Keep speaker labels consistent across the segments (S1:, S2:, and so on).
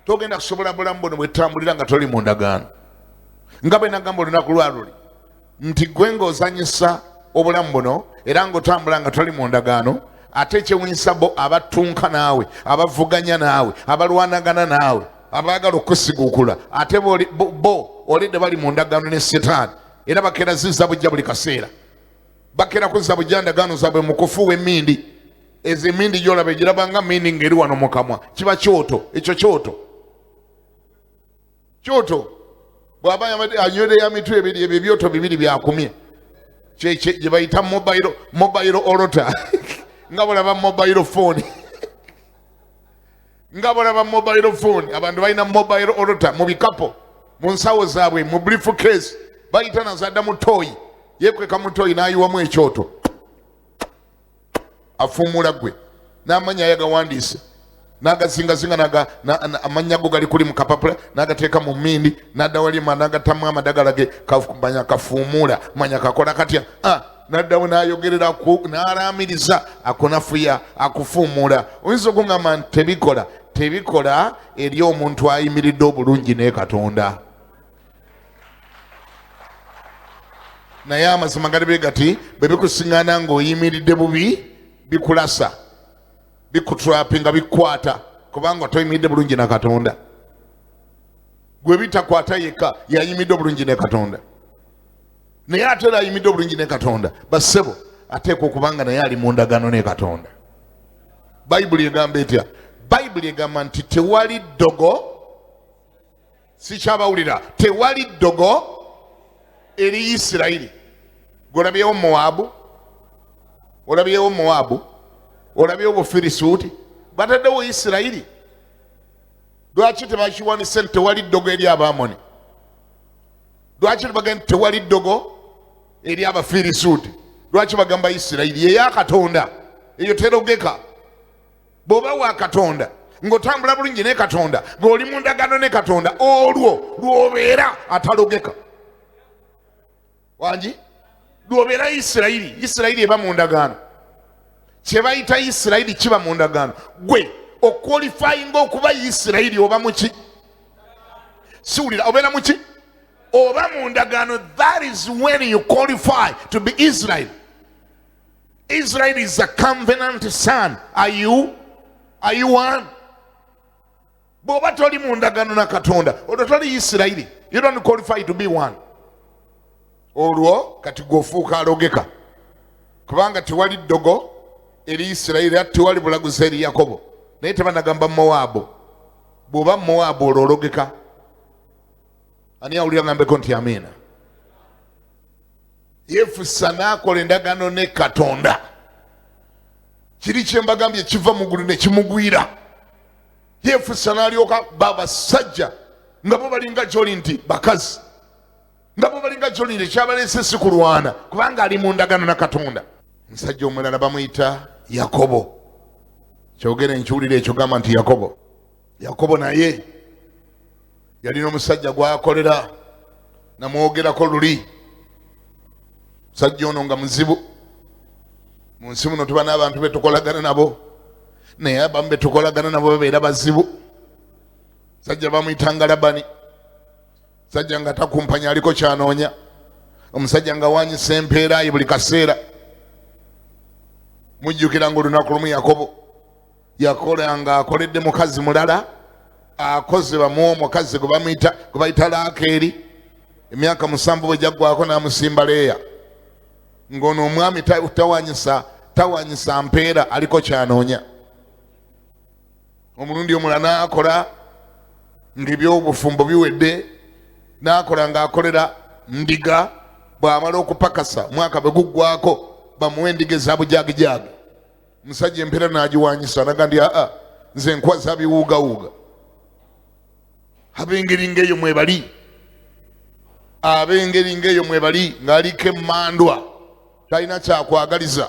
S1: Togenda kusobola bulamu buno bwetutambulira nga toli mu ndagaano. Nga bwe nagamba olunaku lwa luli nti gwe ng'ozanyisa obulamu buno era ng'otambula nga toli mu ndagaano, ate ekyewunyisa bo abattunka naawe, abavuganya naawe, abalwanagana naawe, abaagala okukusiguukula, ate bo olidde bali mu ndagaano ne Setaani, era bakeera zizza bujja buli kaseera, bakeera kuzza bujja ndagaano zaabwe mu kufuuwa emmindi. Ezo emindi gyolaba egiraba nga mindi ng'eri wano mu kamwa, kiba kyoto. Ekyo kyoto, kyoto. Bw'aba anywedde ya mitwe ebiri, ebyo ebyoto bibiri byakumye, gye bayita mobile altar. Nga bolaba mobile phone, nga bolaba mobile phone, abantu balina mobile altar mu bikapo, mu nsawo zaabwe, mu briefcase, bayita nazadda mu toyi, yekweka mu toyi n'ayiwamu ekyoto, afuumula gwe n'amannya ayagawandiise n'agazingazinga, amannya go gali kuli mu kapapula, n'agateeka mu mmindi, n'adda walima n'agattamu amadagala ge, manya kafuumuula, manya kakola katya, n'addawo n'ayogerera n'alaamiriza, akunafuya, akufuumuula. Oyinza okungamba nti tebikola? Tebikola eri omuntu ayimiridde obulungi ne Katonda. Naye amazima gali bwe gati, bwe bikusiŋŋaana ng'oyimiridde bubi, bikulasa, bikutrapinga, bikukwata, kubanga toyimiridde bulungi na Katonda. Gwe bitakwata yekka yayimiridde obulungi ne Katonda. Naye ate era ayimiridde obulungi ne Katonda, bassebo, ateekwa okuba nga naye ali mu ndagaano ne Katonda. Bayibuli egamba etya? Bayibuli egamba nti tewali ddogo, sikyabawulira, tewali ddogo eri Isirayiri. Golabyewo Mowaabu? Olabyewo Mowaabu? Olabyewo Bufirisuuti? Bataddewo Isirayiri. Lwaki tebakiwanise nti tewali ddogo eri Abaamoni? Lwaki tebagamba nti tewali ddogo eri Abafirisuuti? Lwaki bagamba Isirayiri eya Katonda? Eyo terogeka. Bw'oba wa Katonda, ng'otambula bulungi ne Katonda, ng'oli mu ndagaano ne Katonda, olwo lw'obeera atalogeka. Wangi lw'obeera Isirayiri. Isirayiri eba mu ndagaano. Kye bayita Isirayiri kiba mu ndagaano. Gwe okwolifayinga okuba Isirayiri oba muki? Siwulira. Obeera muki? Oba mu ndagaano. That is when you qualify to be Israel. Israel is a covenant son. Are you one? Bw'oba toli mu ndagaano na Katonda, olwo toli Isirayiri. You don't qualify to be one. Olwo kati gweofuuka alogeka, kubanga tewali ddogo eri Isirayiri, ate tewali bulaguzi eri Yakobo. Naye tebanagamba Mowaabu. Bw'oba Mowaabu, olwo ologeka. Ani awulira ngambeko nti amiina? Yefusa n'akola endagaano ne Katonda. Kiri kyembagambye kiva mu ggulu ne kimugwira. Yefusa n'alyoka babasajja nga bo balinga gyoli nti bakazi, nga bo balinga gyoli nti ekyabaleese si kulwana, kubanga ali mu ndagaano na Katonda. Omusajja omulala bamuyita Yakobo. Kyogere nkiwulira ekyo, gamba nti Yakobo. Yakobo naye yalina omusajja gwakolera, namwogerako luli. Musajja ono nga muzibu. Mu nsi muno tuba n'abantu betukolagana nabo, naye abamu betukolagana nabo babeera bazibu. Sajja bamuyitanga Labani. Sajja nga takumpanya, aliko kyanoonya. Omusajja nga wanyisa empeera ye buli kaseera. Mujjukira nga olunaku lumu Yakobo yakola nga akoledde mukazi mulala, akoze bamuwa omukazi gwe bayita Laakeeri. Emyaka 7 bwe gyaggwako, n'amusimba Leeya. Ng'ono omwami tawanyisa mpeera, aliko kyanoonya. Omulundi omulala n'akola ng'ebyobufumbo biwedde, n'akola ng'akolera ndiga. Bw'amala okupakasa, omwaka bwe guggwako, bamuwa endiga ezabujagijagi. Musajja empeera n'agiwanyisa, naga ndi aa, nze nkwaza biwuugawuuga. Ab'engeri ng'eyo mwebali, ab'engeri ng'eyo mwebali, ng'aliko emmandwa, talina kyakwagaliza.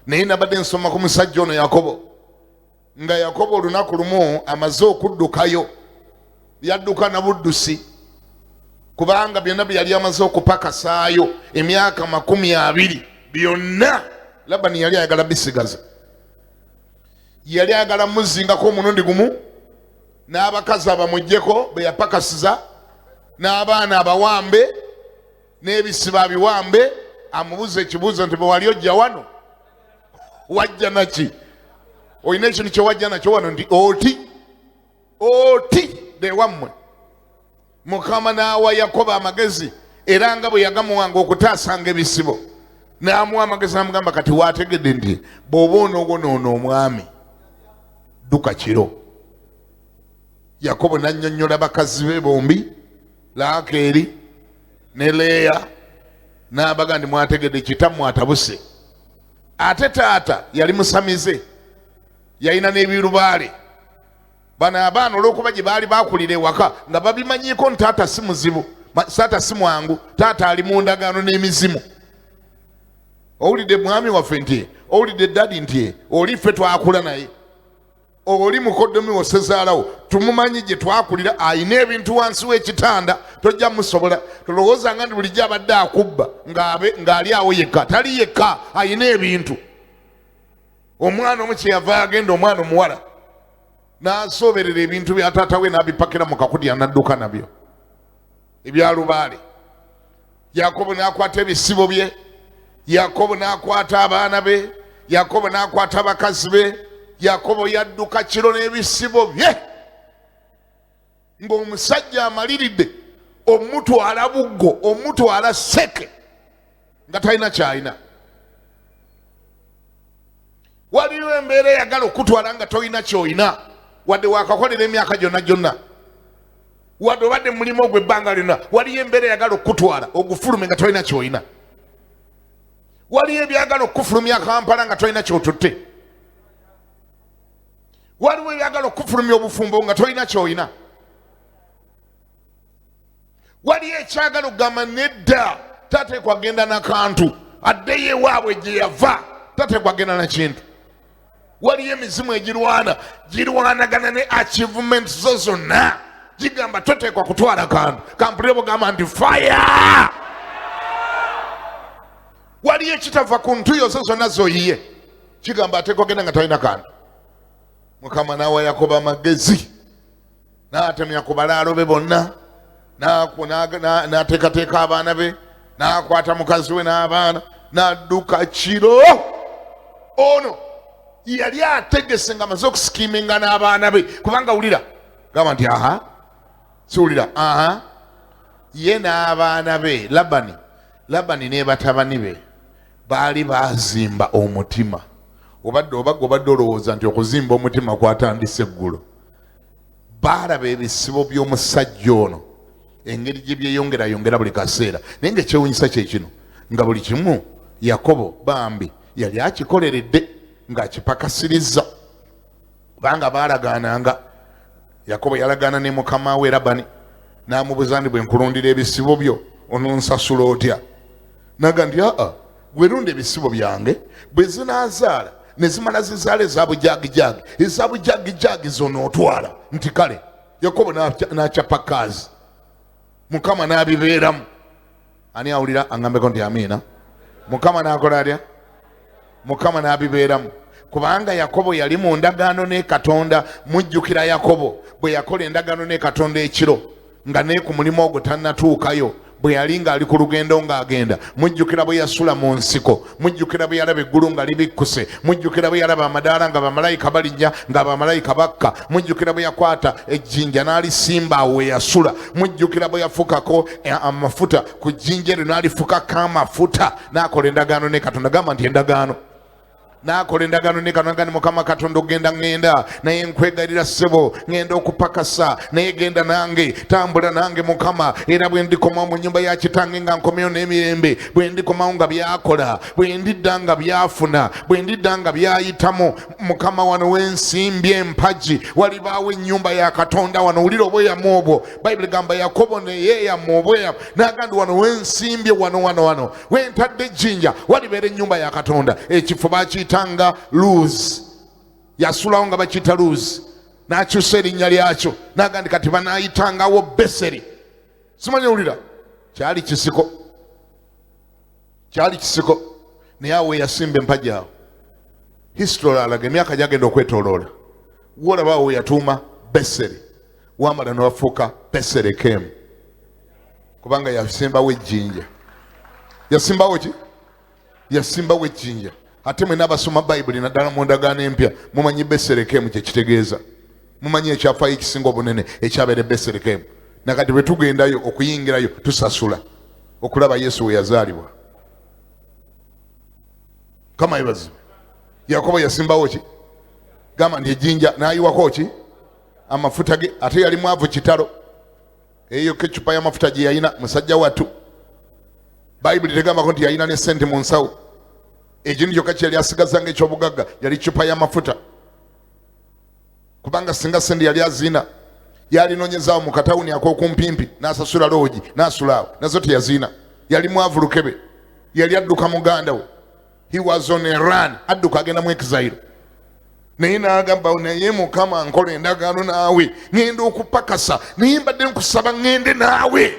S1: Naye nabadde nsoma ku musajja ono Yakobo, nga Yakobo olunaku lumu amaze okuddukayo, yadduka na buddusi, kubanga byonna bye yali amaze okupakasaayo emyaka 20 byonna Labani yali ayagala bisigaza. Yali ayagala muzingako omulundi gumu. N'abakazi abamuggyeko be yapakasiza, n'abaana abawambe, n'ebisibo abiwambe. Amubuuza ekibuuzo nti, bwe wali ojja wano wajja naki? Olina ekintu kye wajja nakyo wano? Nti oti oti dewammwe. Mukama n'awa Yakobo amagezi, era nga bwe yagamuwanga okutaasanga ebisibo, n'amuwa amagezi n'amugamba, kati waategedde nti bw'oba onoowonoona omwami, dduka kiro. Yakobo n'annyonnyola bakazi be bombi, Laakeeri ne Leeya, n'abaga nti mwategedde kitammwe atabuse, ate taata yali musamize, yalina n'ebirubaale. Bano abaana olw'okuba gye baali bakulira ewaka nga babimanyiiko nti taata si muzibu, taata si mwangu, taata ali mu ndagaano n'emizimu. Owulidde mwami waffe nti, owulidde daddy nti, oli ffe twakula naye, oli mukoddomi wo sezaalawo tumumanyi gye twakulira, alina ebintu wansi w'ekitanda, tojja musobola. Tolowooza nga nti bulijjo abadde akubba ng'ali awo yekka. Tali yekka, alina ebintu. Omwana omu kyeyava agenda, omwana omuwala n'asooberera ebintu bya taata we n'abipakira mu kakutya n'adduka nabyo ebyalubaale. Yakobo n'akwata ebisibo bye, Yakobo n'akwata abaana be, Yakobo n'akwata abakazi be. Yakobo yadduka kiro n'ebisibo bye, ng'omusajja amaliridde omutwala buggo, omutwala seke, nga talina kyalina. Waliwo embeera eyagala okutwala nga tolina kyolina, wadde wakakolera emyaka gyonna gyonna, wadde obadde mulimu ogwo ebbanga lyonna. Waliyo embeera eyagala okukutwala ogufulume nga tolina kyolina. Waliyo ebyagala okukufulumya Kampala nga tolina kyotutte. Waliwo ebyagala okukufulumya obufumbo nga tolina kyolina. Waliyo ekyagala okugamba nedda, tateekwa genda nakantu, addeyo ewaabwe gye yava, tateekwa genda na kintu. Waliyo emizimu egirwana, girwanagana ne achievement zo zonna, gigamba toteekwa kutwala kantu. Kampulire bugamba nti fire. Waliyo ekitava ku ntuyo zo zonna zoyiye, kigamba ateekwa genda nga talina kantu. Mukama n'awa Yakobo amagezi, n'atemya ku balaalo be bonna, n'ateekateeka abaana be, n'akwata mukazi we n'abaana, n'adduka kiro. Ono yali ategese nga amaze okusikiiminga n'abaana be, kubanga wulira gamba nti aha, siwulira aha, ye n'abaana be Labani, Labani ne batabani be baali baazimba omutima. Obadde obaga obadde olowooza nti okuzimba omutima kwatandise eggulo. Baalaba ebisibo by'omusajja ono engeri gye byeyongerayongera buli kaseera, naye nga ekyewunyisa kye kino, nga buli kimu Yakobo bambi yali akikoleredde ng'akipakasirizza, kubanga baalagaananga. Yakobo yalagaana ne mukama we Labani, n'amubuuza nti, bwe nkulundira ebisibo byo ononsasula otya? Naga nti, aa, gwe lunda ebisibo byange, bwe zinaazaala ne zimala zizaala ezabujagijagi, ezabujagijagi zonootwala. Nti kale. Yakobo n'akyapa kaazi, Mukama n'abibeeramu. Ani awulira angambeko nti amiina? Mukama n'akola atya? Mukama n'abibeeramu, kubanga Yakobo yali mu ndagaano ne Katonda. Mujjukira Yakobo bwe yakola endagaano ne Katonda ekiro, nga ne ku mulimu ogwo tannatuukayo, bwe yali ng'ali ku lugendo ng'agenda? Mujjukira bwe yasula mu nsiko? Mujjukira bwe yalaba eggulu nga libikkuse? Mujjukira bwe yalaba amadaala nga bamalayika balinnya, nga bamalayika bakka? Mujjukira bwe yakwata ejjinja n'alisimba awo we yasula? Mujjukira bwe yafukako amafuta ku jjinja eryo, n'alifukako amafuta, n'akola endagaano ne Katonda? Gamba nti endagaano. N'akola endagaano ne Katonda ni Mukama Katonda, ogenda ŋŋenda, naye nkwegalira ssebo, ŋŋenda okupakasa, naye genda nange, tambula nange Mukama. Era bwe ndikomawo mu nnyumba ya kitange nga nkomyewo n'emirembe, bwe ndikomawo nga byakola, bwe ndidda nga byafuna, bwe ndidda nga byayitamu, Mukama, wano wensimbye empagi, walibaawo ennyumba ya Katonda wano. Wulira obweyamu obwo. Bayibuli gamba Yakobo neyeeyama obweyamu n'agamba, wano wensimbye, wano wano wano wentadde ejjinja, walibeera ennyumba ya Katonda. Ekifo bakiyitanga Luz, yasulawo nga bakiyita Luz, n'akyusa erinnya lyakyo n'agamba nti kati banayitangawo Beseri. Simanyi owulira, kyali kisiko, kyali kisiko, naye awo weyasimba empagi awo, history alaga emyaka gyagenda okwetoloola, wolaba awo weyatuuma Beseri. Wamala newafuuka Beserekemu, kubanga yasimbawo ejjinja. Yasimbawo ki? Yasimbawo ejjinja. Ate mwena abasoma Bayibuli, naddala mu ndagaano empya, mumanyi Beserekemu kyekitegeeza, mumanyi ekyafaayo ekisinga obunene ekyabeera Beserekemu. Nakati bwe tugendayo okuyingirayo tusasula okulaba Yesu we yazaalibwa. Kama yebazibu. Yakobo yasimbawo ki? Gamba nti ejjinja. N'ayiwako ki? Amafuta ge. Ate yali mwavu kitalo. Eyo kecupa y'amafuta gye yalina, musajja wattu. Bayibuli tegambako nti yalina ne sente mu nsawo. Ekintu kyokka kye yali asigaza nga ekyobugagga yali cupa y'amafuta, kubanga singa sente yali aziina, yalinonyezaawo mu katawuni ak'okumpimpi n'asasula loogi n'asula awo. Nazo teyaziina. Yali mwavu lukebe. Yali adduka muganda we. He was on a run, adduka agenda mu exile. Naye n'agamba, "Naye Mukama, nkola endagaano naawe, ŋŋenda okupakasa, naye mbadde nkusaba ŋŋende naawe."